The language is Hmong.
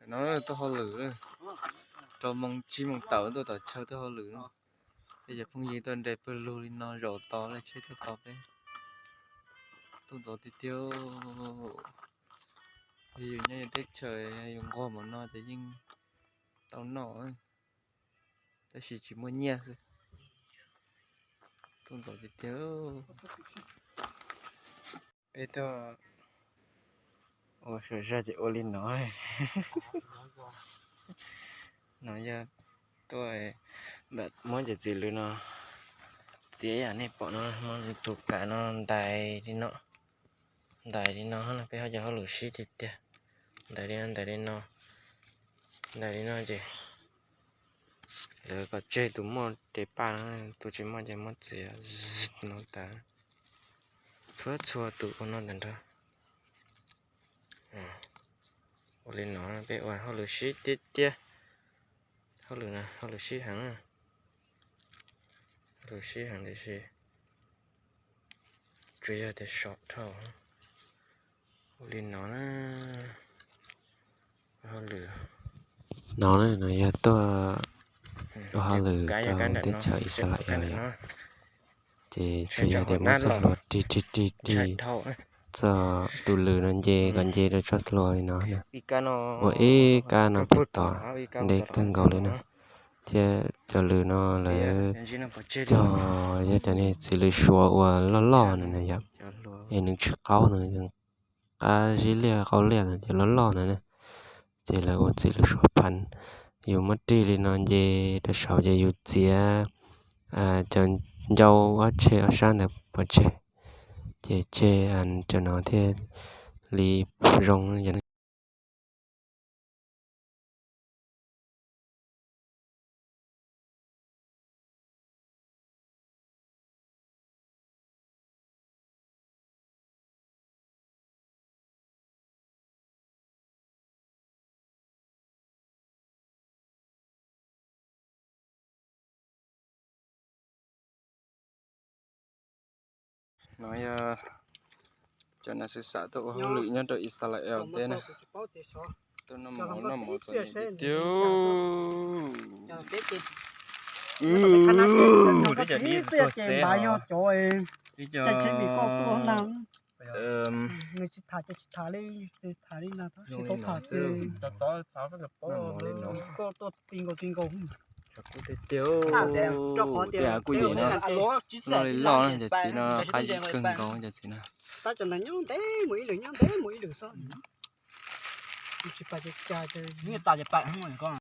No tuaj hauj lwm, rau moos tsib moos tawm tuaj tom chaw tuaj hauj lwm. Peb cov phooj ywg tuaj nres pawg lug li no zaum tos laj tsheb tuaj tos peb. Tuaj ntxov tiag tiag. Yog yus nyob yus teb chaws yus nquag npaum no ces yeej tau noj, tab sis tsis muaj nyiaj xwb. Tuaj ntxov tiag tiag. Peb tuaj ua suam zaj ces ua li no. No yog tuaj muab cov txiv lws no txiav, yam nej pom no, muab tus kam no ntais li no, ntais li no, peb ho cov hauj lwm sib tiag tiag. Ntais li no, ntais li no, ntais li no ces lawv kom tseg tus muaj tes paj no, tus tsis muaj ces muab txiav no tas. Txhua txhua tus ua no ntag nrog. Ua li no peb ua hauj lwm sib tiag tiag. Hauj lwm no hauj lwm sib heev, hauj lwm sib heev tiam sis tsuas yog tias sov dhau. Ua li no na, hauj lwm no na, no yog tuaj ua hauj lwm rau teb chaws Israel yom. Ces tsuas yog tias muab txoj hlua rig rig rig rig txog tus lws no nce kom nce rau txoj hlua li no na. Ua ib kab no pem tod, ntev kawg nkaus li na. Thiab cov lws no lawv cog, yog cov niag txiv lws suav uas loj loj na na yom, es nws tsis qaub no, qab zib liaj qaub liaj no, cov loj loj no na. Ces lawv ua txiv lws suav phav, yus muab rig li no nce rau saud ces yus txiav cov ncau ob tsheb ob sab ntawd pov tseg, ces tseg cov no thiaj li zoo. No yog cov neeg xwm xam tuaj ua hauj lwm nyob rau Israel teb na. Tuaj noj mov noj mov txom nyem tiag tiag. Teb cov niam tuag xev os. Teb cov zoo li no xwb. Tshav kub tiag tiag. Tej av kuj yem no, loj li loj no, cov txiv no qab zib kawg nkaus cov txiv no.